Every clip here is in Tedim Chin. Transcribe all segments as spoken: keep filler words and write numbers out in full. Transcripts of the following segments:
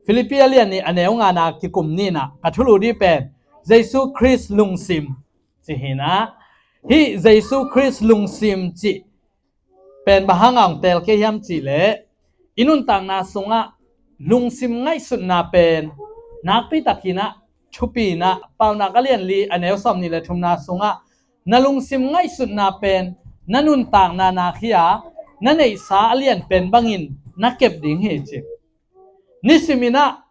Philippi a lian nih a neu ngana kikum ninah ka thulu dih pen Jesu Khrist lungsim ci hinah, hih Jesu Khrist lungsim cih pen bang hanga hong tel kei hiam cihleh, i nuntakna sungah lungsim ngaihsutna pen nakpi takinah thupi inah, Paunak a lian li a neu sawm nih le thumna sungah na lungsim ngaihsutna pen na nuntakna nak hi a, na neihsa a lian pen bangin na kep ding hi ci. Nisiminah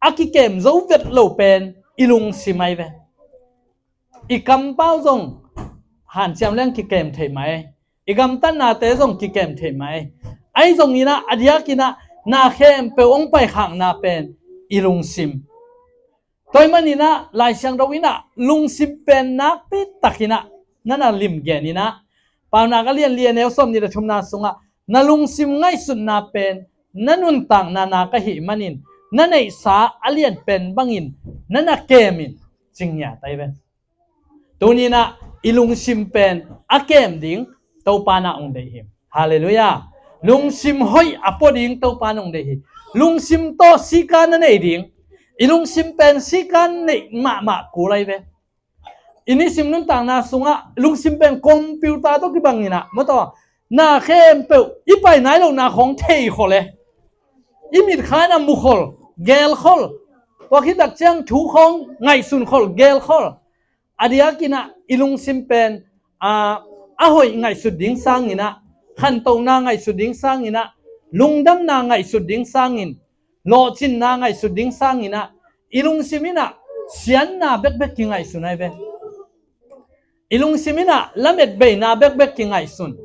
a kikem zo vet lo pen i lungsim ahi ve. I kampau zong hanciam leng kikem thei mai. I gamtatnate zong kikem thei mai. Ahi zonginah a diakinah na khempeuh hong paikhakna pen i lungsim. Tua ahih maninah Lai Siangtho inah lungsim pen nakpi takinah na na limgen inah, Paunak a lian li a neu sawm nih le thumna sungah na lungsim ngaihsutna pen na nuntakna nak ahih manin na neihsa a lian pen bangin na na kemin cing ngiat ahi ve. Tuninah i lungsim pen a kem ding Topa na hong deih hi. Halleluiah. Lungsim hoih a pua ding Topa na hong deih hi. Lungsim tawh sika na nei ding. I lungsim pen sika neih mahmah kul ahi ve. I nisim nuntakna sungah lungsim pen computer tawh kibanginah, mawtaw, na khempeuh i pai nai lohna khawng thei khol e. I mitkha inah mu khol, gel khol. Tua khit tak ciang thu khawng ngaihsun khol, gel khol. A diakinah i lungsim pen a, a hoih ngaihsut ding sanginah, khantohna ngaihsut ding sanginah, lungdamna ngaihsut ding sangin, lawhcinna ngaihsut ding sanginah, i lungsim inah sianna bekbek kingaihsun ahi ve. I lungsim inah lametbeina bekbek kingaihsun.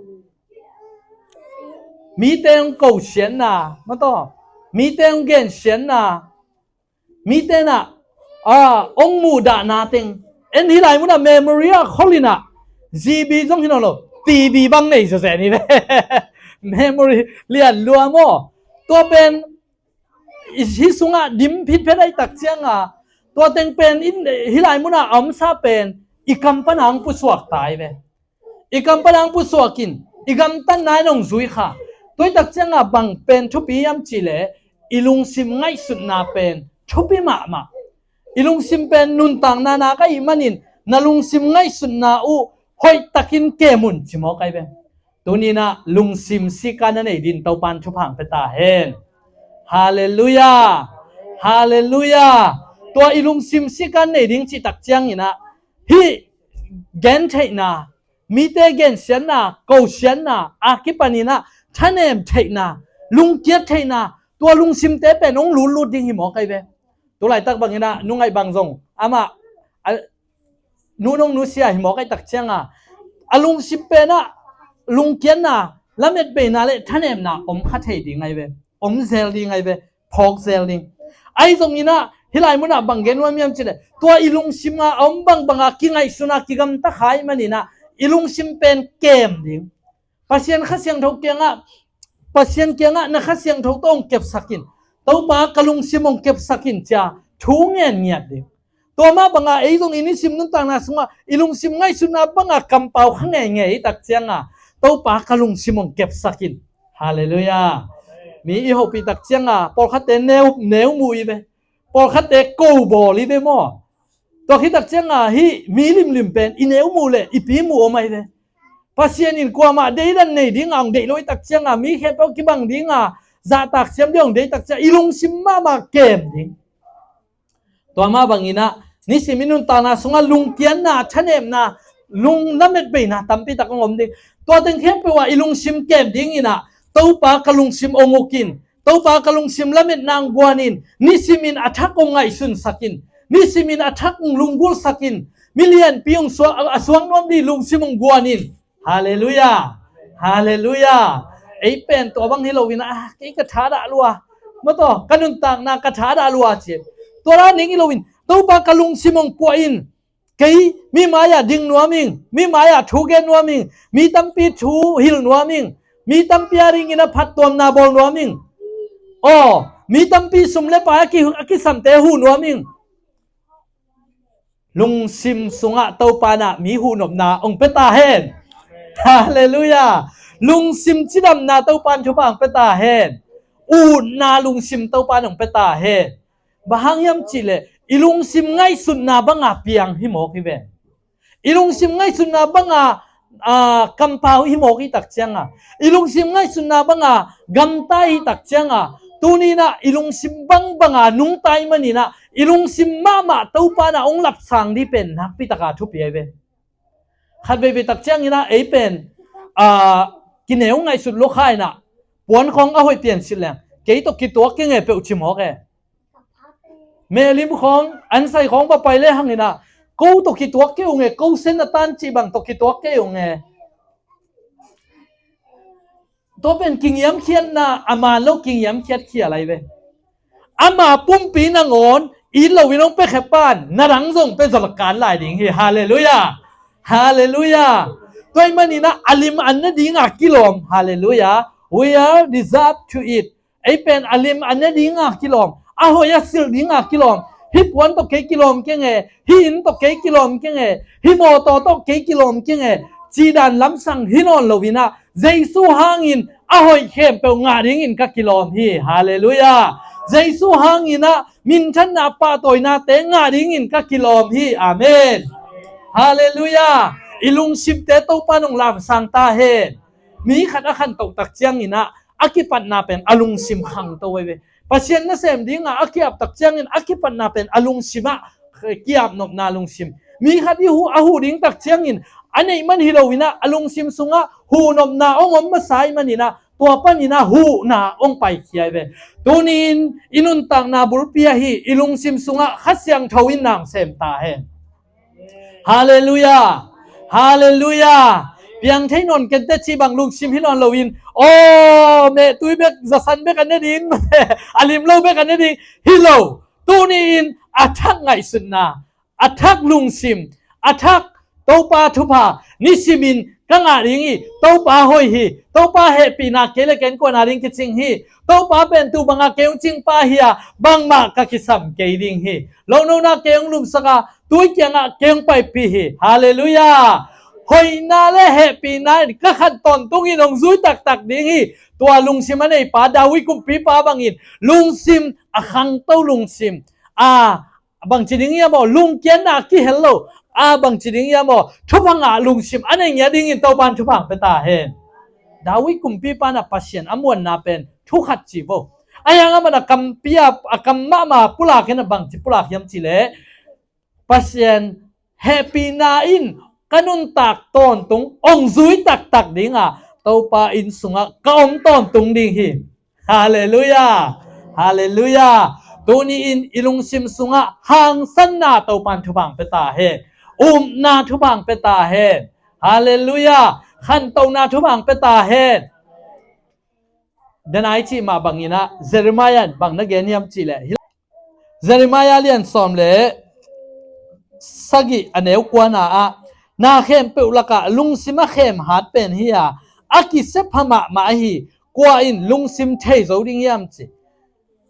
Mite hong ko sianna, mawtaw, mite hong gen sianna, mite inah a, hong muhdahna teng. En hih lai munah memory ah khol inah, G B zong hi nawn lo, T B bang nei zawzen hi ve. Memory lian lua maw. Tua pen i, hih sungah dim phitphet ahih tak cianga, tua teng pen in, hih lai munah a omsa pen i kam pana hong pusuak ta hi ve. I kam pana hong pusuak in, i gamtatna in hong zui kha. Tua ahih tak cianga bang pen thupi hiam cihleh, i lungsim ngaihsutna pen thupi mahmah. I lungsim pen nuntakna nak ahih manin na lungsim ngaihsutna uh hoihtakin kem un ci mawk ahi ve. Tuninah lungsim sika na nei ding Topan thupha hong pia ta hen. Halleluiah. Halleluiah. Tua i lungsim sika nei ding cih tak cianginah, hih gentheihna, mite gensiatna, kosiatna a kipaninah thanem theihna, lungkiat theihna, tua lungsimte pen hong lutlut ding hi mawk ahi ve. Tulaitak banginah nungaih bang zong amah a, nu nong nusia hi mawk ahih tak cianga, a lungsim penah lungkiatna, lametbeina le thanemna om kha thei ding ahi ve. Om zel ding ahi ve. Phawk zel ding. Ahi zonginah hih lai munah bang gen nuam hiam cihleh, tua i lungsim a om bangbanga kingaihsuna kigamta kha ahih maninah i lungsim pen kem ding. Pasian Kha Siangtho kiangah, Pasian kiangah na Kha Siangtho tawh hong kepsak in. Topa, ka lungsim hong kepsak in cia thu ngen ngiat ding. Tua mah banga ei zong i nisim nuntakna sungah i lungsim ngaihsutna banga kampau kha ngeingei i tak cianga, Topa, ka lungsim hong kepsak in. Halleluiah. Mi i hopih tak cianga pawlkhatte neu, neu mu i ve. Pawlkhatte ko bawl i ve maw. Tua khit tak cianga hih mi limlim pen i neu mu le i pi mu om ahi ve. Pasian in kuamah deidan nei dinga hong deih lo i tak cianga, mi khempeuh kibang dinga zahtak siam ding hong deih tak cianga i lungsim mahmah kem ding. Tua mah banginah nisim i nuntakna sungah lungkiatna, thanemna, lung lametbeina tampi tak hong om ding. Tua teng khempeuh ah i lungsim kem dinginah, Topa, ka lungsim hong uk in. Topa, ka lungsim lametna hong guan in. Nisimin a thak hong ngaihsunsak in. Nisimin a thak hong lunggulhsak in. Mi lianpi hong suak, a suak nuam ding lungsim hong guan in. Halleluiah. Halleluiah. Ei pen tua bang hi loinah, ah, kei ka thadah lua. Mawtaw, ka nuntakna ka thadah lua ci. Tua dan ning hi loin, Topa, ka lungsim hong puah in. Kei mi mai-ah ding nuam ing, mi mai-ah thu gen nuam ing, mi tampi thu hilh nuam ing, mi tampi a dingin a phattuamna bawl nuam ing. Aw, mi tampi sum le pai a ki, a kisamte huh nuam ing. Lungsim sungah Topa in ah mi huhnopna hong pia ta hen. Halleluiah. Lungsim cidamna Topa in thupha hong pia ta hen. utna lungsim Topa in hong pia ta hen. Bang hang hiam cihleh i lungsim ngaihsutna banga piang hi mawk hi ve. I lungsim ngaihsutna banga, aa, kampau hi mawk hi tak cianga, i lungsim ngaihsutna banga gamta hi tak cianga, tuninah i lungsim bangbanga nungta i maninah i lungsim mahmah Topa inah hong lapsang dih pen nakpitaka thupi ahi ve. Khat veivei tak cianginah ei pen, aa, kineu ngaihsut lua kha inah puan khawng a hoih pian silh leng kei tawh kituak kei nge peuh ci mawk e. Mehlim khawng, ansai khawng va pai le hanginah ko tawh kituak kei uh nge, ko sen a tan cih bang tawh kituak kei uh nge. Tua pen kingiamkhiatna a man lo, kingiamkhiat khial ahi ve. Ama pumpi nangawn it loin hong piakhiapan na dang zong pia zawh kan lai ding hi. Halleluiah. Halleluiah. Tua ahih maninah a lim an nadinga kilawm. Halleluiah. We are deserve to eat. Ei pen a lim a ne dinga kilawm, a hoih a silh dinga kilawm, hih puan tawh kei kilawm kei nge, hih inn tawh kei kilawm kei nge, hih mawtaw tawh kei kilawm kei nge, cih dan lamsang hi nawn loinah Jesu hangin a hoih khempeuh ngah dingin ka kilawm hi. Halleluiah. Jesu hanginah minthanna pahtawinate ngah dingin ka kilawm hi. Amen. Halleluiah. I lungsimte Topa in hong lamsang ta hen. Mi khat a khantoh tak cianginah a kipatna pen a lungsim khangto ahi ve. Pasian nasem dinga a kiap tak ciangin a kipatna pen a lungsimah kiap nopna lungsim. Mi khat i huh, a huh ding tak ciangin a neih man hi loinah a lungsim sungah huh nopna hong om masa ahih maninah tua paninah huhna hong paikhia ahi ve. Tuni-in i nuntakna bulpi ahi i lungsim sungah Kha Siangtho in na sem ta hen. Halleluiah. Halleluiah. Piang thei nawn kei inteh cih bang lungsim hi nawn loin, aw, mehtui bek, zasan bek a ne ding, a lim lo bek a ne ding hi lo. Tuni-in a thak ngaihsutna, a thak lungsim, a thak Topa thupha nisimin ka ngah ding hi. Topa hoih hi. Topa hehpihna kei le kei in kuan a ding kicing hi. Topa pen tu banga kei hong cingpa hi-a bangmah ka kisam kei ding hi. Lonona kei hong lumsaka tui kiangah kei hong paipih hi. Halleluiah. Hoihna le hehpihna in ka khan tawntungin hong zui taktak ding hi. Tua lungsim a neipa David kumpipa bangin lungsim a khangto lungsim, a bangci ding hiam aw, lungkiatna a kihel lo, a bangci ding hiam aw, thupha ngah lungsim a nei ngiat dingin Topa in thupha hong pia ta hen. David kumpipa inah Pasian a muanna pen thu khat ci vo. Ahi hang amah in a kampi a, a kam mahmah pulak in a bangci pulak hiam cihleh, Pasian hehpihna in ka nuntak tawntung hong zui taktak dinga Topa inn sungah ka om tawntung ding hi. Halleluiah. Halleluiah. Tuni-in i lungsim sungah hangsanna Topa in thupha hong pia ta hen. Upna thupha hong pia ta hen. Halleluiah. Khantohna thupha hong pia ta hen. Denai cih mah banginah Jeremiah in bang na gen hiam cihleh, Jeremiah lian sawm le sagih a neu kuana ah, na khempeuh lakah lungsim a khem hat pen hi-a, a kisia pha mahmah ahi kua in lungsim thei zo ding hiam ci.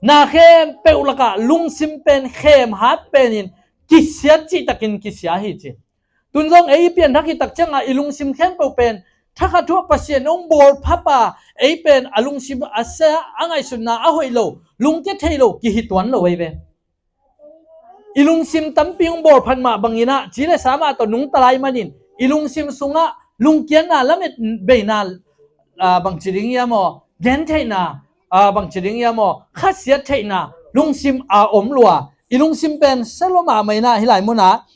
Na khempeuh lakah lungsim pen khem hat penin kisia cihtakin kisia hi ci. Tun zong ei i pianthak hi tak cianga i lungsim khempeuh pen thakhat thuah Pasian hong bawlphapa ei pen a lungsim a sia a ngaihsutna a hoih lo, lungkia thei lo, kihi tuan lo ei ve. I lungsim tampi hong bawlphat mah banginah ci le sa mah tawh nungta lai manin i lungsim sungah lungkiatna, lamet beina, aa, bangci ding hiam aw, gentheihna, aa, bangci ding hiam aw, khasiat theihna lungsim a om lua. I lungsim pen sia lua mahmah inah hih lai munah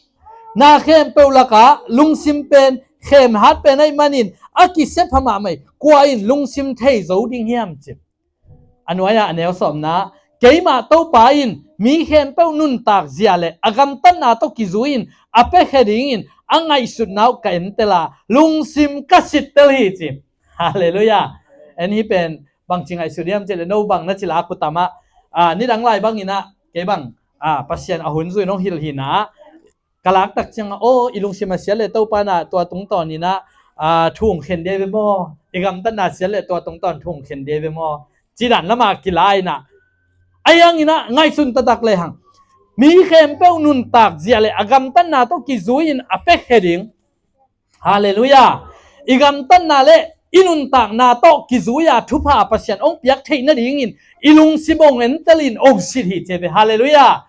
na khempeuh lakah lungsim pen khem hat pen ahih manin a kisia pha mahmah hi kua in lungsim thei zo ding hiam ci. A nuai-ah a neu sawmna, keimah Topa in mi khempeuh nuntak zia le a gamtatna tawh kizui-in a piakhia dingin a ngaihsutna uh ka entel a, lungsim ka sittel hi ci. Halleluiah. En hih pen bangci ngaihsut hiam cihleh, no bang na cila kutamah, aa, nidang lai banginah kei bang, aa, Pasian a hun zui nong hilh hinah ka lak tak ciangah, aw, i lungsim a siat le Topa inah tua tungtawninah, aa, thu hong khen ding hi ve maw? I gamtatna siat le tua tungtawn thu hong khen ding hi ve maw? Ci dan lamah kila inah, ahi hanginah ngaihsun taktak lehang mi khempeuh nuntak zia le a gamtatna tawh kizui-in a piakhia ding. Halleluiah. I gamtatna le i nuntakna tawh kizui-a thupha Pasian hong piak theih nadingin i lungsim hong entelin hong sit hi ci ve. Halleluiah.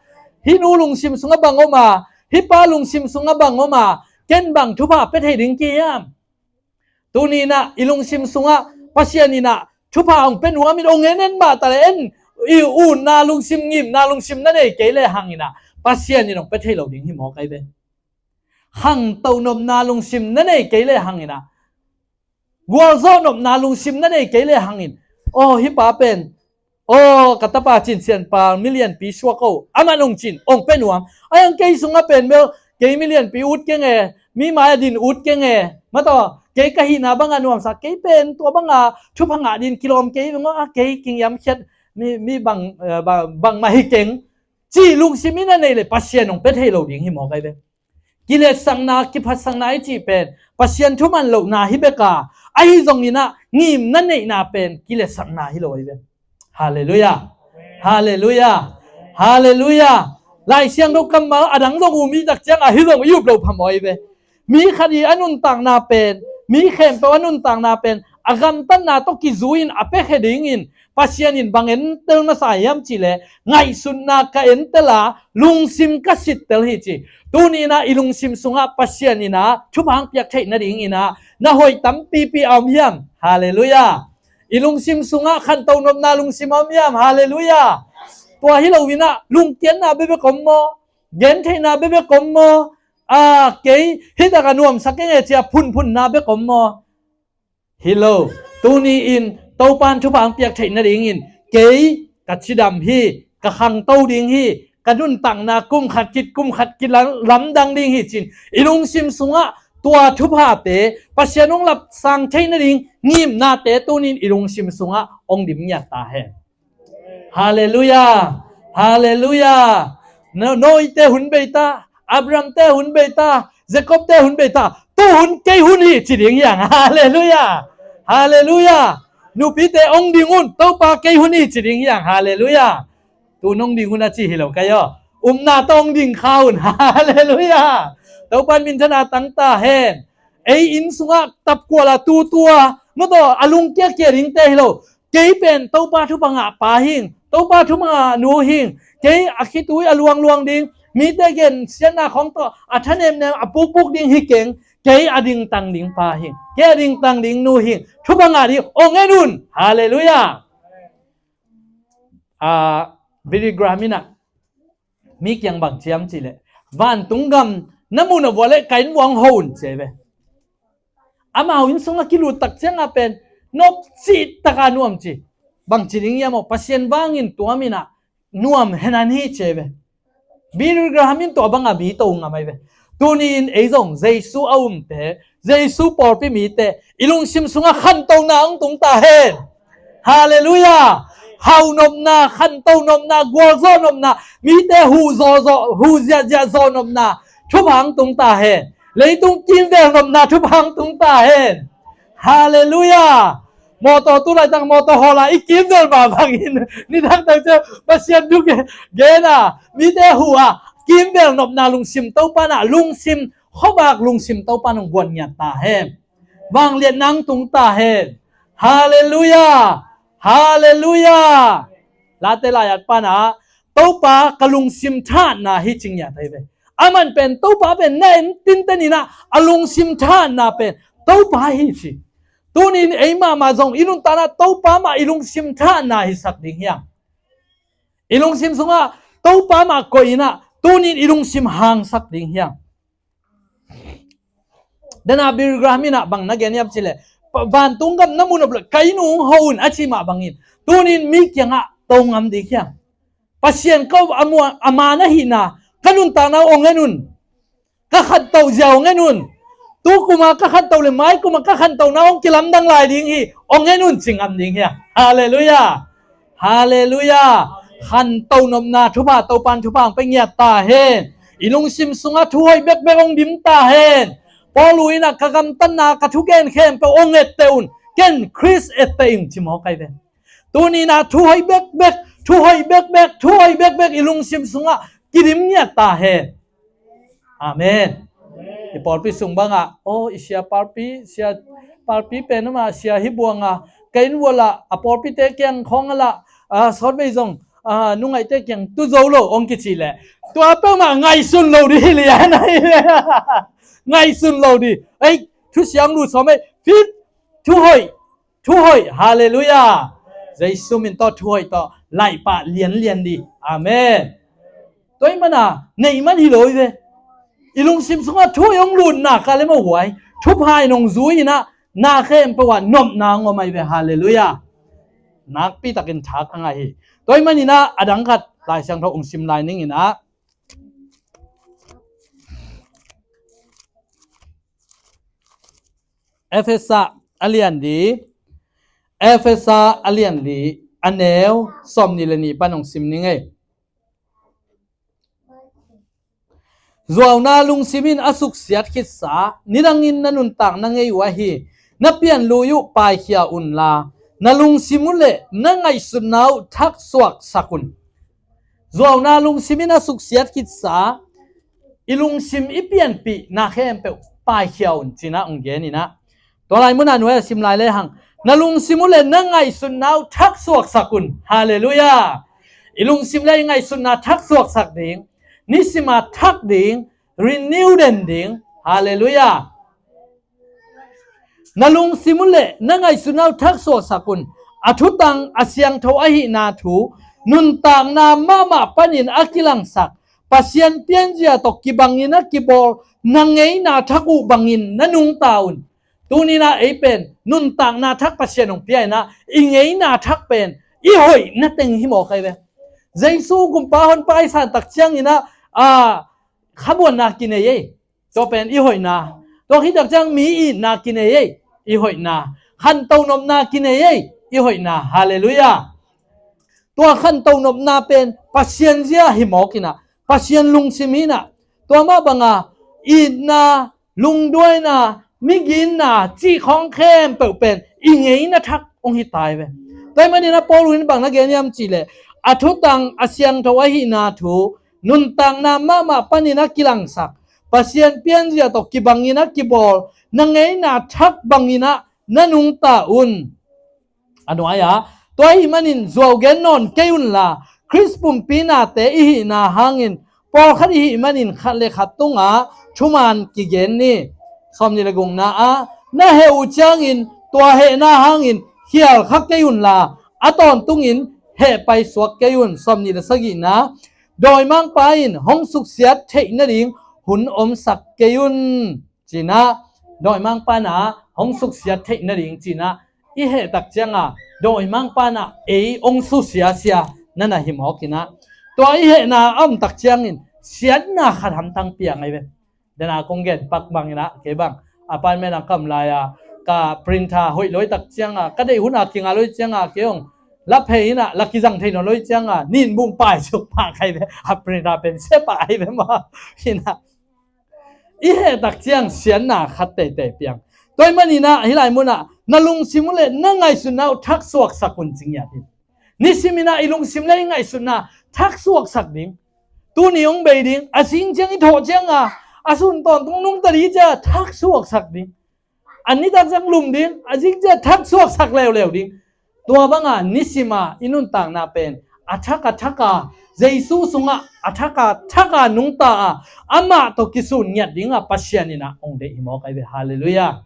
Hih nu lungsim sungah bang om a, hih pa lungsim sungah bang om a, ken bang thupha pia thei ding kihiam? Tuni inah i lungsim sungah Pasian inah thupha hong pia nuamin hong en en mah ta le en, i utna lungsim, ngimna lungsim na nei kei le hang inah Pasian in hong pia thei lo ding hi mawk ai ve. Khangto nopna lungsim na nei kei le hang inah, gualzawh nopna lungsim na nei kei le hangin, aw, hih pa pen, aw, ka tapa cin sianpa milianpi suak o, amah nong cin hong pia nuam. Ai ang kei sungah pen bel kei milianpi ut keng e, mi mai-a din ut keng e, mataw kei ka hihna banga nuamsa, kei pen tua banga thupha ngah din kilawm kei bang a, kei kingiamkhiat mi, mi bang, eh, bang, bangmah hi keng, cih lungsim in a nei le Pasian hong pia thei lo ding hi mawk ai ve. Kiletsakna, kiphatsakna i cih pen Pasian thuman lohna hi bek a, ahi zongin ah ngimna neihna pen kiletsakna hi lo ai ve. Halleluiah. Halleluiah. Halleluiah. Lai Siangtho kammal a dang zong um i tak ciangah hih zong i up lo phamawh ai ve. Mi khat i a nuntakna pen, mi khempeuh a nuntakna pen a gamtatna tawh kizui-in a piakhia dingin Pasian in bang entel masa hiam cihleh, ngaihsutna ka entel a, lungsim ka sittel hi ci. Tuni inah i lungsim sungah Pasian inah thupha hong piak theih nading inah na hoih tampipi a om hiam? Halleluiah. I lungsim sungah khanto nopna lungsim a om hiam? Halleluiah. Tua hi lo inah lungkiatna bekbek om maw? Gentheihna bekbek om maw? A, kei hih tak a nuamsa keng e ci-a phunphunna bek om maw? Hi lo. Tuni-in Topan thupha hong piak theih nadingin kei ka cidam hi, ka khangto ding hi, ka nuntakna kum khat khit kum khat kilamdang ding hi ci-in i lungsim sungah tua thuphate Pasian hong lapsang theih nading ngimnate tuni-in i lungsim sungah hong dim ngiat ta hen. Halleluiah. Halleluiah. No-, Noah-te hun bei ta, Abraham-te hun bei ta, Jacob-te hun bei ta, tu hun kei hun hi ci ding hiang. Halleluiah. Halleluiah. Nupite hong ding un, Topa kei hun hi ci ding hiang. Halleluiah. Tu nong ding hun a ci hi lo kai aw. Upna tawh hong ding kha un. Halleluiah. Topan minthanna tang ta hen. Ei inn sungah tapkual a tutua, mataw a lungkiakia dingte hi lo. Kei pen Topa thupha ngah pa hing, Topa thupha ngah nu hing, kei a khitui a luangluang ding, mite gensiatna khawng tawh a thanemnem a pukpuk ding hi keng, kei a dingtang ding pa hing, kei a dingtang ding nu hing, thupha ngah ding hong en un. Halleluiah. A, Billy Graham inah mi kiang bang ciam cihleh, vantung gam na muh na vuah leh ka inn vuah hong ho un ci ai ve. Amau inn sungah kilut tak ciangah pen nop cih taka nuam ci. Bang ci ding hiam aw, Pasian vangin tuam inah nuam henan hi ci ai ve. Billy Graham in tua banga mi to ngam ai ve. Tuni-in ei zong Jesu a umte, Jesu pawlpi mite i lungsim sungah khantona hong tung ta hen. Halleluiah. Hau nopna, khanto nopna, gualzawh nopna, mite huh zawzawh, huh ziahziah zawh nopna thupha hong tung ta hen. Leitung kimvel nopna thupha hong tung ta hen. Halleluiah. Mawtaw tu laitak mawtaw hawla i kimvel mah bangin nidangtak ciang Pasian thu gen a, mite huh a, kimvel nopna lungsim Topa nah, lungsim khuavak lungsim Topa nong guan ngiat ta hen. Vangliatna hong tung ta hen. Halleluiah. Halleluiah. Late lai-at pana Topa ka lungsim thahatna hi ci ngiat ai ve. Aman pen Topa pen na en tinten inah a lungsim thahatna pen Topa hi ci. Tunin ei mahmah zong i nuntakna Topa mah i lungsim thahatna hisak ding hiam? I lungsim sungah Topa mah koih inah tunin i lungsim hangsak ding hiam? Dena Billy Graham inah bang na gen hiam cihleh, vantung gam na muh na vuah leh ka inn uh hong ho un a ci mah bangin tunin mi kiangah to ngam ding hiam? Pasian ko a muan a man ahihna ka nuntakna hong en un. Ka khanto zia hong en un. Tu kuma ka khanto le mai kuma ka khantona hong kilamdang lai ding hi, hong en un ci ngam ding hiam? Halleluiah. Halleluiah. Khanto nopna thupha Topan thupha hong pia ngiat ta hen. I lungsim sungah thu hoih bekbek hong dim ta hen. Paul inah ka gamtatna ka thugen khempeuh hong etteh un. Ken Khrist etteh ing ci mawk ai ve. Tuninah thu hoih bekbek, thu hoih bekbek, thu hoih bekbek i lungsim sungah kidim ngiat ta hen. Amen. I pawlpi sung bangah, aw, i sia pawlpi, sia Palpi pen amah sia hi buang a, ka inn vual ah a pawlpite kiang khawng a lah, a, sawtvei zong, a, nungaihte kiang tu zo lo hong kici leh, tua peuhmah ngaihsun lo ding hi lian ahi ve. Ngaihsun lo ding. Ei, thusia hong lut sawm ei. Fit, thuhoih, thuhoih. Halleluiah. Jesu min tawh thuhoih tawh laihpah lianlian ding. Amen. Tua ahih manin neih man hi lo hi ve. I lungsim sungah thuhoih hong lutna ka le mawh huai, thupha in hong zui in ah, na khempeuh ah nopna hong om ahi ve. Halleluiah. Nakpi takin thak a ngah hi. Tua ahih manin ah a dang khat Lai Siangtho hong sim lai ning in ah, Efesa a lian li, Efesa a lian li, a neu sawmnih le nih pan hong sim ning ei. Zuauna lungsim in a suksiat khitsa, nidangin na nuntakna ngei uh ahi, na pianlui uh paikhia unla, na lungsim uh le na ngaihsutna uh thaksuaksak un. Zuauna lungsim in a suksiat khitsa, i lungsim i pianpih na khempeuh paikhia un, ci-in ah hong gen in ah. Tua lai munah nuai a sim lai lehang, na lungsim uh le na ngaihsutna uh thaksuaksak un. Halleluiah. I lungsim le i ngaihsutna thaksuaksak ding, nisim a thak ding, renew den ding. Halleluiah. Na lungsim uh le na ngaihsutna uh thaksuaksak un. A thutang a siangtho ahihna thu, nuntakna mahmah panin a kilangsak, Pasian pianzia tawh kibangin a kibawl na ngeina thak uh bangin na nungta un. Tuni-in ah ei pen nuntakna thak Pasian hong pia in ah, i ngeina thak pen i hoihna teng hi mawk ahi ve. Jesu Kumpa Honpa i san tak ciangin ah, a, khabuanna kinei ei. Tua pen i hoihna. Tua khit tak ciang mi itna kinei ei, i hoihna. Khanto nopna kinei ei, i hoihna. Halleluiah. Tua khanto nopna pen Pasian zia hi mawk in ah, Pasian lungsim hi in ah. Tua mah banga itna, lungduaina, miginna cih khawng khempeuh pen i ngeina thak hong hi ta hi ve. Tua ahih manin ah Paul in bang na gen hiam cih leh, a thutang a siangtho ahihna thu, nuntakna mahmah panin a kilangsak, Pasian pianzia tawh kibangin a kibawl na ngeina thak bangin ah na nungta un. A nuai-ah, tua ahih manin zuau gen nawn kei unla, Khrist pumpi nate i hihna hangin pawlkhat i hih manin khat le khat tungah thuman kigen ni. Sawmnih le gukna ah, na heh uh ciangin tua hehna hangin khial kha kei unla, a tawntungin heh paisuak kei un. Sawmnih le sagihna, dawimangpa in hong suksiat theih nading hun omsak kei un, ci-in ah, dawimangpa in ah hong suksiat theih nading ci-in ah, i heh tak ciangah dawimangpa in ah ei hong susiasia na na hi mawk in ah, tua i hehna a om tak ciangin siatna khat hamtang piang ahi ve. Dena kong gen pak bangin ah, kei bang apartment ah ka om lai-a, ka printer hoih loi tak ciangah, ka deih hun a kinga loi ciangah kei hong la phei in ah, la kizang thei nawn loi ciangah nin bung paisuk pah ka hi ve. A printer pen sia pah ahi ve maw. Hi in ah, i heh tak ciang siatna khat teitei piang. Tua ahih manin ah hih lai munah na lungsim uh le na ngaihsutna uh thaksuaksak un, ci ngiat hi. Nisim in ah i lungsim le i ngaihsutna thaksuaksak ding. Tuni hong bei ding, a zing ciang i thawh ciangah, a sun tawntung nungta ding ciang thaksuaksak ding. A nitak ciang lum ding, a zing ciang thaksuaksak leuleu ding. Tua banga nisim a i nuntakna pen a thak a thak a, Jesu sungah a thak a thak a nungta a, amah tawh kisun ngiat dingah Pasian in ah hong deih hi mawk ahi ve. Halleluiah.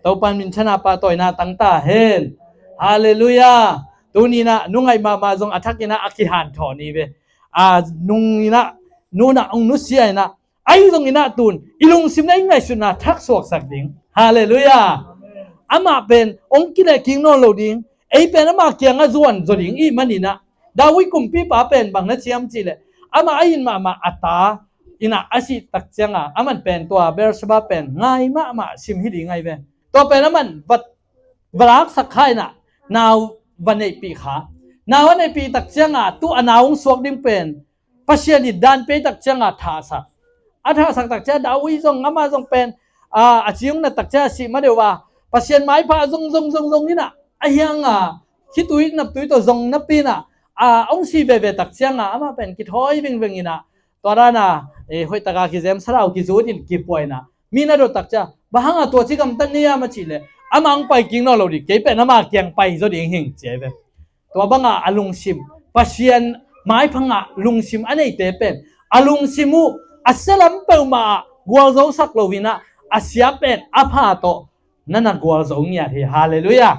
Topa in minthanna pahtawina tang ta hen. Halleluiah. Tuni in ah nungaih mahmah zong a thak in ah a kihanthawn hi ve. A nung in ah, nu in ah hong nusia in ah, ahi zongin ah tun i lungsim le i ngaihsutna thaksuaksak ding. Halleluiah. Amah pen hong kilehkik nawn lo ding. Ei pen amah kiangah zuan zaw ding i hih manin ah, David kumpipa pen bang na ci hiam cih leh, amah a it mahmah a ta in ah a sih tak ciangah, aman pen tua Beersheba pen ngai mahmah sim hi ding ahi ve. Tua pen aman va, va laksak kha in ah, nau va neihpih kha. Nau a neihpih tak ciangah tu a nau hong suak ding pen Pasian in dan pia tak ciangah thahsak. A thahsak tak ciang David zong, amah zong pen, a, a ci hong nat tak ciang a sih ma deuh a, Pasian maipha zong zong zong zong in ah, a hiang a khitui naptui tawh zong napi in ah, a, hong si veve tak ciangah amah pen kithawi vingveng in ah, tua dan a, e, hoih taka kizem, salau kizut in kipua in ah, mi na dot tak ciang, bang hang a tua ci gamtat na hiam a cih leh, Amah hong pai kik nawn lo ding, kei pen ama kiang pai zaw ding hing ci ahi ve. Tua bangah a lungsim, Pasian maiphangah lungsim a neite pen a lungsim uh a sialam peuhmah ah gualzosak loinah a sia pen a pha tawh na na gualzo ngiat hi. Halleluiah.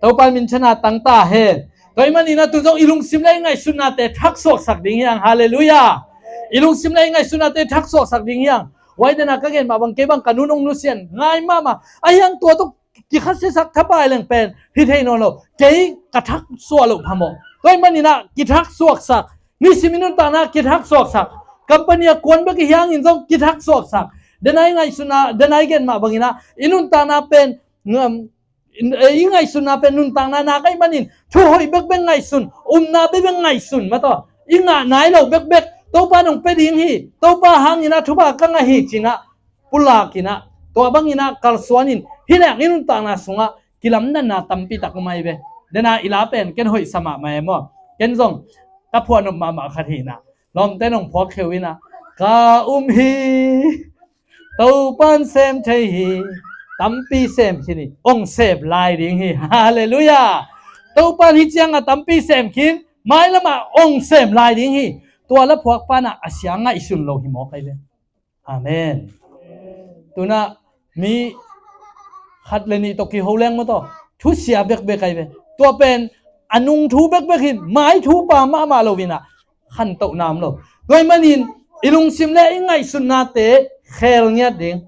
Topa minthanna tangta hen. Tua ih maninah tun zong i lungsim le i ngaihsutnate thaksuaksak ding hiang. Halleluiah. I lungsim le i ngaihsutnate thaksuaksak ding hiang. Huai dena ka gen mah bang kei bang ka nun hong nusian ngai mahmah a hiang tua tuk kikhatsiasak thapai leng pen hi thei nawn lo. Kei ka thaksuah loh phamawh. Tua ih maninah kithaksuaksak, nisim i nuntakna kithaksuaksak. Company a kuan bek i hiangin zong kithaksuaksak. Dena i ngaihsutna, dena i gen mah banginah i nuntakna pen ngam, i ngaihsutna pen nuntakna nak ahih manin thu hoih bekbek ngaihsun, upna bekbek ngaihsun mataw. I ngah nai lo bekbek Topa nong pia ding hi. Topa hanginah thupha ka ngah hi cinah pulakinah tua banginah kalsuanin hi leng i nuntakna sungah kilamdanna tampi tak um ahi ve. Dena i la pen ken hoihsa mahmah e maw. Ken zong ka phuah nop mahmah khat hinah lawmte nong phuak kheu inah ka um hi. Topan sem thei hi. Tampi sem khin hi. Ong sep lai ding hi. Halleluiah. Topan hi ciangah tampi sem khin, mailamah ong sem lai ding hi. Tua la phuak panah a sia ngaihsun lo hi mawk ahi ve. Amen. Tunah mi khat le nih tawh kiho leng maw tawh thusia bekbek ahi ve. Tua pen a nung thu bekbek hin mai thu pa mahmah loinah khantohna om lo. Tua ih manin i lungsim le i ngaihsutnate khel ngiat ding.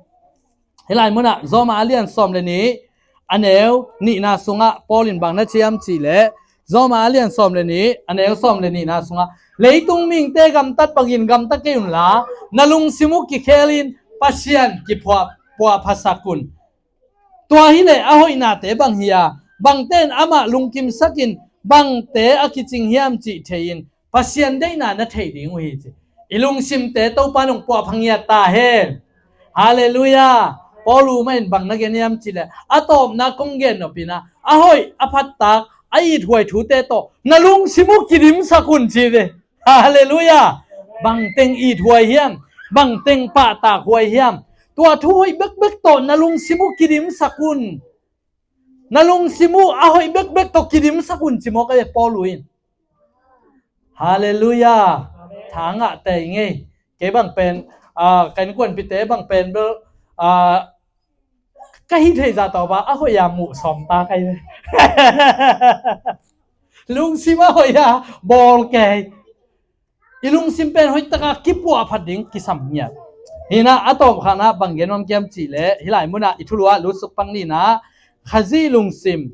Hih lai munah Zawma a lian sawm le nih a neu nihna sungah Paul in bang na ciam cih leh Zawma a lian sawm le nih a neu sawm le nihna sungah leitung mihingte gamtat bangin gamta kei unla na lungsim uh kikhelin Pasian kiphuah puahphasak un. Tua hileh a hoihnate bang hi a, bangte in amah lungkimsakin bangte a kicing hiam cih thei-in Pasian deihna na theih ding uh hi ci. I lungsimte Topa nong puahpha ngiat ta hen. Halleluiah. Paul uh mah in bang na gen hiam cih leh a tawpna kong gen nopinah a hoih a phattak a ithuai thute tawh na lungsim uh kidimsak un ci ve. Halleluiah. Bangteng ithuai hiam, bangteng pahtak huai hiam, tua thu hoih bekbek tawh na lungsim uh kidimsak un. Na lungsim uh a hoih bekbek tawh kidimsak un ci mawk ahi Paul uh in. Halleluiah. Tha ngah tei ngei. Kei bang pen ka innkuanpihte bang pen bel ka hih theih zah tawh bang a hoih a muh sawm ta ka hi. Lungsim a hoih a bawl kei. I lungsim pen hoihtaka kipuahphat ding kisam ngiat. Hinah a tawpkhatna bang gen nuam kiam cih leh hih lai munah i thulu ah lutsuk pang ninah Khazih lungsim.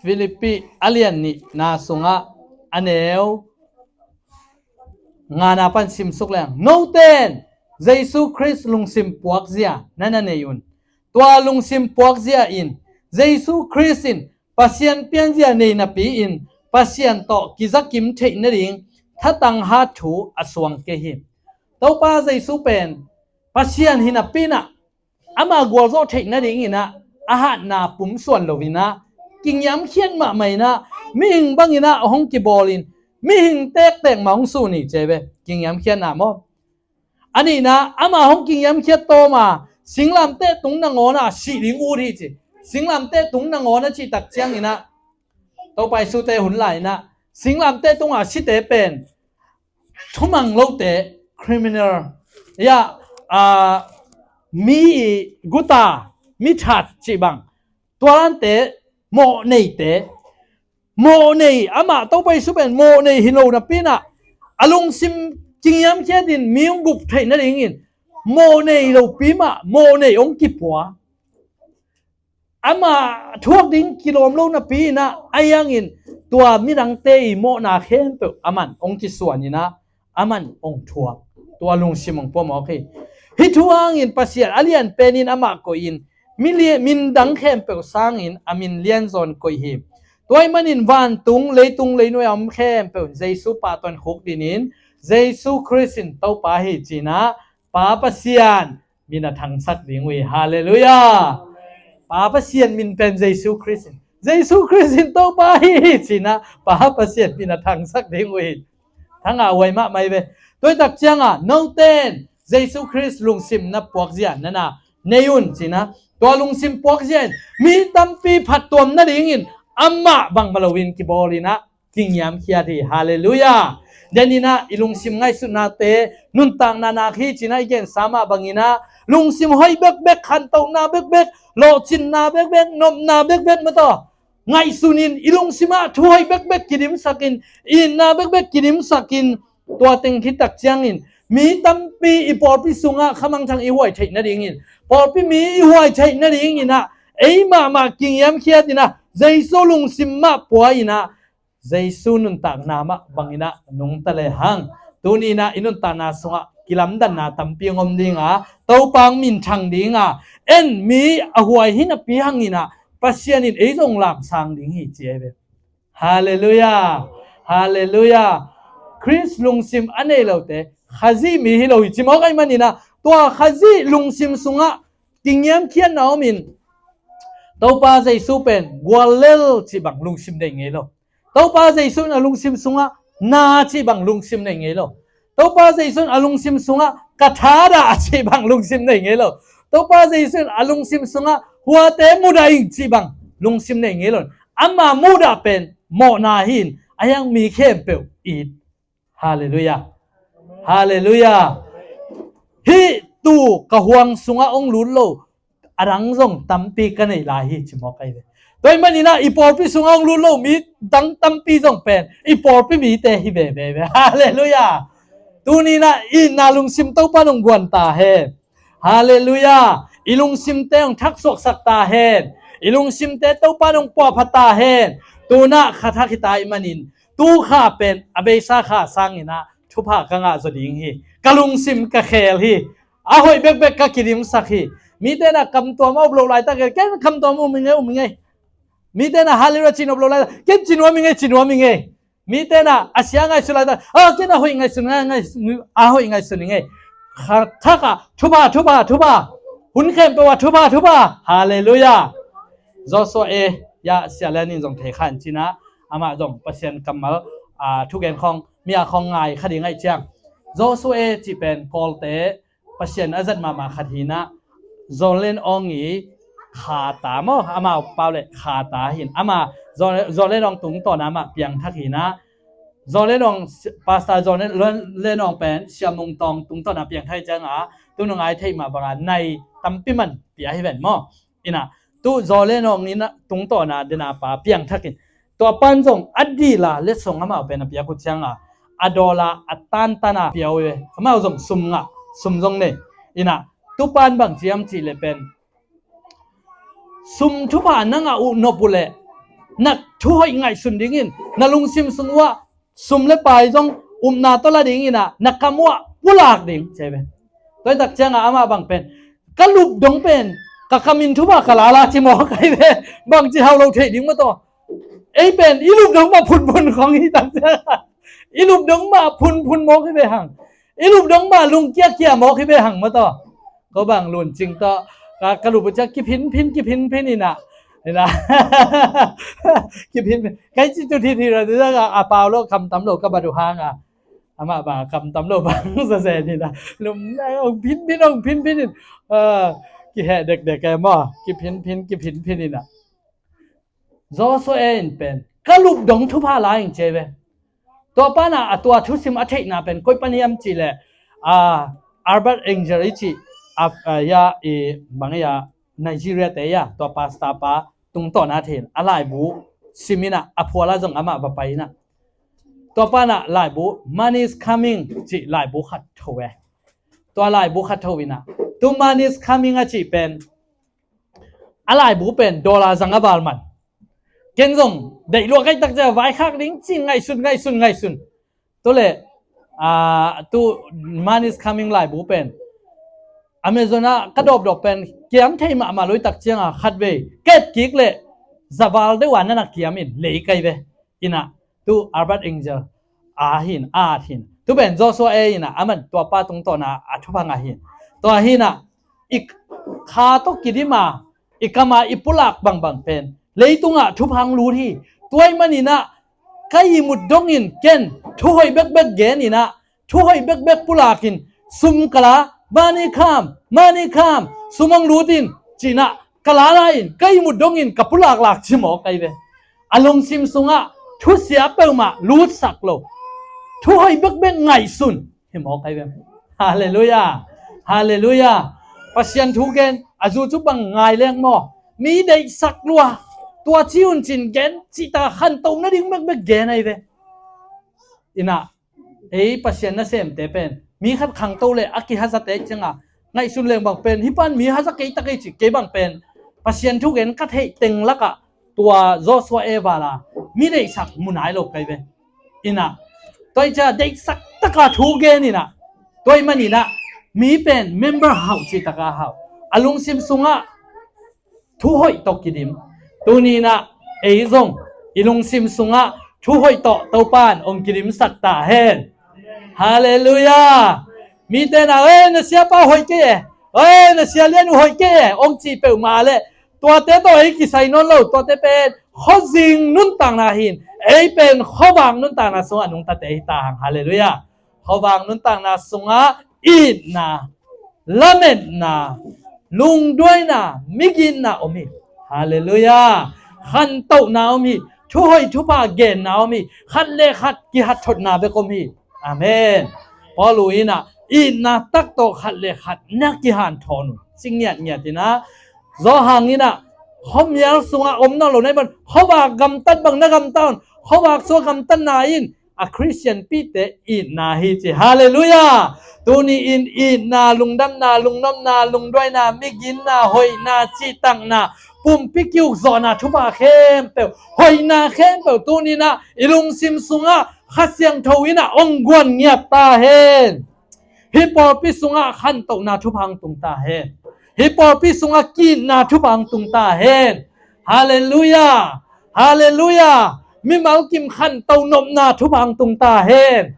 Philippi a lian nihna sungah a neu ngana pan simsuk leng note in Jesu Khrist lungsim puakzia na na nei un. Tua lungsim puakzia in Jesu Khrist in Pasian pianzia nei napi-in Pasian tawh kizakim theih nading thatang hat thu a suang kei hi. Topa Jesu pen Pasian hi napinah ama gualzawh theih nadinginah a hatna pumsuan loinah kingiamkhiat mahmah inah mihing banginah hong kibawlin mihing tektek mah hong sun hi ci ve. Kingiamkhiatna maw? A nihna ama hong kingiamkhiat tawma singlamteh tung nangawnah sih ding ut hi ci. Singlamteh tung nangawn a cihtak cianginah Topa Jesu-te hun lai-inah singlamteh tungah site pen thumang lote, criminal, ya, mi guta, mi that cih bang, tualante, mawh neite, mawh nei, amah Topa Jesu pen mawh nei hi lo napinah a lungsim kingiamkhiatin mi hong bup theih nadingin mawh nei lopi mah mawh nei hong kipua. Amah thuak ding kilawm lo napi inah a hiangin tua midangte i mawhna khempeuh aman hong kisuan inah aman hong thuak. Tua lungsim hong pua mawk hi. Hih thu hangin Pasian a lianpenin amah koihin mi li-, min dang khempeuh sangin a min lianzawn koih hi. Tua ih manin vantung leitung leinuai a om khempeuh in Jesu pahtawn khukdinin Jesu Khrist in Topa hi cinah Pa Pasian min a thangsak ding uh hi. Halleluiah. Pa Pasian min pen Jesu Khrist in, Jesu Khrist in Topa hi hi cinah Pa Pasian min a thangsak ding uh hi. Thangah huai mahmah hi ve. Tuaitak ciangah note in Jesu Khrist lungsim na puakzia nana nei un cinah Tua lungsim puakzia in mi tampi phattuam nadingin amah bangmah loin kibawl in ah kingiamkhiat hi. Halleluiah. Deninah i lungsim ngaihsutnate nuntakna nak hi cinah i gensa mah banginah lungsim hoih bekbek, khantohna bekbek, lawhcinna bekbek, nopna bekbek mataw ngaihsun in i lungsimah thu hoih bekbek kidimsakin, i itna bekbek kidimsakin, tua teng khit tak ciangin mi tampi i pawlpi sungah khamangthang i huai theih nadingin, pawlpi mi i huai theih nadinginah ei mahmah kingiamkhiat inah Jesu lungsim mah pua inah Jesu nuntakna mah banginah nungta lehang tuninah i nuntakna sungah kilamdanna tampi hong om dinga, Topa hong minthang dinga, en mi a huai hi napi hanginah Pasian in ei zong lamsang ding hi ci ei ve. Halleluiah. Halleluiah. Khrist lungsim a nei lote Khazih mi hi lo hi ci mawk ahih maninah tua Khazih lungsim sungah kingiamkhiatna omin Topa Jesu pen guallel cih bang lungsim nei ngei lo. Topa Jesu in a lungsim sungah na cih bang lungsim nei ngei lo. Topa Jesu in a lungsim sungah ka thadah cih bang lungsim nei ngei lo. Topa Jesu in a lungsim sungah huate mudah ing cih bang lungsim nei ngei lo. Ama mudah pen mawhna hi in a hiang mi khempeuh it. Halleluiah. Halleluiah. Hih tu ka huang sungah hong lut lo a dang zong tampi ka nei lai hi ci mawk ahi ve. Tua ahih maninah i pawlpi sungah hong lut lo mi dang tampi zong pen i pawlpi mite hi veve ve. Halleluiah. Tuninah i itna lungsim Topa nong guan ta hen. Halleluiah. I lungsimte hong thaksuaksak ta hen. I lungsimte Topa nong puahphat ta hen. Tunah kha thak hi ta ahih manin tu kha pen a beisa kha sanginah thupha ka ngah zaw ding hi. Ka lungsim ka khel hi. A hoih bekbek ka kidimsak hi. Mite na kamtuam a up loh laitak ken kamtuam um ing ei, um ing ei. Mite na halleluiah ci nop loh laitak ken ci nuam ing ei, ci nuam ing ei. Mite na a sia ngaihsun laitak a ken a hoih ngaihsun ngai, ngaihsun, a hoih ngaihsun ing ei. Kha thak ah thupha, thupha, thupha. Hun khempeuh ah thupha, thupha. Halleluiah. Joshua e, ya sia lian in zong thei kha in cinah amah zong Pasian kammal a thugen khawng mi a khawng ngai kha ding ahih ciang Joshua e cih pen Kawlte Pasian a zat mahmah khat hinah John Lennon i khata maw, amau pau le khata hin ama John, John Lennon tungtawn amah piangthak hinah John Lennon, Pastor John Lennon pen Sia Mung Tawng tungtawn a piangthak hi cianga tunung ai theih mah banga nai tampi man pia hi ven maw. Inah tu John Lennon in tungtawna dena pa piangthakin tua pan zong a dila letsong amau pen a piak uh cianga a dawla a tantana pia uh e. Amau zong sum ngah, sum zong nei. Inah tu pan bang ciam cih le pen sum thupha na ngah uh nop uh le na thuhoih ngaihsun dingin na lungsim sung uh ah sum le pai zong upna tawh la dinginah na kam uh ah pulak ding ci ve. Tua hi tak cianga amah bang pen ka lup dong pen ka kamin thupha ka lala ci mawk ahi ve. Bangci hau lo thei ding maw taw. Ei pen i lup dong mah phunphun khong hi tak cianga i lup dong mah phunphun mawk hi ve hang. I lup dong mah lungkiakia mawk hi ve hang maw taw. Ko bang luncing tawh ka, ka lup uh ciah kiphinphin kiphinphin inah inah kiphinphin kai ci tu thithira tu a pau lo kam tam lo ka bat uh hanga amah bang a kam tam lo bang zazen inah lum ong phinphin ong phinphin in kiheh dekdek e maw. Kiphinphin kiphinphin inah Joshua in pen ka lup dong thupha lai ing ci ve. Tua pana a tua thusim a theihna pen koi pan hiam cih le Albert Angel i cih a ya i bang i a Nigeria te ya tua pastor pa tungtawna thei in a laibu siminah a phuala zong amah va pai inah tua panah laibu Money is Coming cih laibu khat tho e. Tua laibu khat tho inah tu Money is Coming a cih pen a laibu pen dollar zang a val man. Ken zong deih luah kaih tak ciah vaikhak ding ci ngaihsun ngaihsun ngaihsun. Tu le tu Money is Coming laibu pen Amazon ah ka dawpdawp pen kiam thei mahmah lo hi tak cianga khatvei ka et kik le zaval deuh a na na kiam in lei kai ve. Inah tu Albert Angel a hin a at hin tu pen Joshua e inah aman tua pa tungtawna a thupha ngah hin tua hinah i kha tawh kidima i kama i pulak bangbang pen leitungah thupha hong lut hi. Tua ahih maninah ka ihmut dongin ken thuhoih bekbek geninah thuhoih bekbek pulakin sum kala mani kham mani kham sum hong lutin cinah ka lala in, ka ihmut dongin ka pulaklak ci mawk ahi ve. A lungsim sungah thusia peuhmah lutsak lo, thuhoih bekbek ngaihsun hi mawk ahi ve. Halleluiah. Halleluiah. Pasian thu gen a zu cu bang ngai leng maw, mi deihsak lua, tua ci un cin gen cihta khantoh nading bekbek gen ahi ve. Inah ei Pasian nasemte pen mi khat khangto le a kihazate cianga ngaihsun leng bang pen, hih pan mi haza kei ta kei ci kei bang pen, Pasian thu gen ka theih teng lakah tua Joshua Eva la mi deihsak mu nai lo kai ve. Inah tua i cia deihsak taka thu gen inah, tua i man inah mi pen member hauh ci taka hauh, a lungsim sungah thuhoih tawh kidim. Tuni inah ei zong i lungsim sungah thuhoih tawh Topan hong kidimsak ta hen. Halleluiah. Mite na, "Oi, na siapa hoih kei e, oi, na sialian uh hoih kei e," hong ci peuhmah le, tuate tawh ei kisai nawn lo, tuate pen khuazing nuntakna hin, ei pen khuavak nuntakna sungah nungtate hi ta hang. Halleluiah. Khuavak nuntakna sungah itna, lametna, lungduaina, miginna om hi. Halleluiah. Khantohna om hi. Thuhoih thupha genna om hi. Khat le khat kihatthotna bek om hi. Amen. Paul inah itna tak tawh khat le khat na kihanthawn un ci ngiatngiat inah, Johan inah khuamial sungah om nawn lo na i ban, khuavak gamtat bang na gamtat un. Khuavak sungah gamtatna in a Khristian pite itna hi ci. Halleluiah. Tuni in itna, lungdamna, lungnopna, lungduaina, miginna, hoihna, cihtakna, pumpi kiukzawhna thupha khempeuh, hoihna khempeuh tuni inah i lungsim sungah Kha Siangtho inah hong guan ngiat ta hen. Hih pawlpi sungah khantohna thupha hong tung ta hen. Hih pawlpi sungah ki-itna thupha hong tung ta hen. Halleluiah. Halleluiah. Mimal kim khanto nopna thupha hong tung ta hen.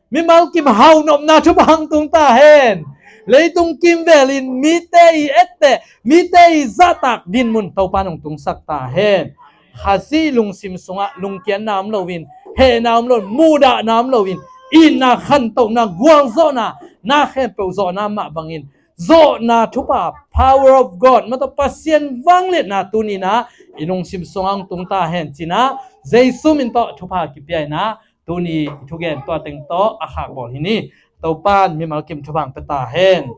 Mimal kim hau nopna thupha hong tung ta hen. Leitung kimvelin mite i etteh, mite i zahtak dinmun Topan hong tungsak ta hen. Khazih lungsim sungah lungkiatna om loin, hehna om loin, muhdahna om loin, itna, khantohna, gualzawhna, na khempeuh zawhna mah bangin zawhna thupha, power of God, maw, tawh Pasian vangliatna tuni inah i lungsim sungah hong tung ta hen ci inah, Jesu min tawh thupha kipia inah tuni i thugen tua teng tawh a khakbawl hi ni. Topan mimal kim thupha hong pia ta hen.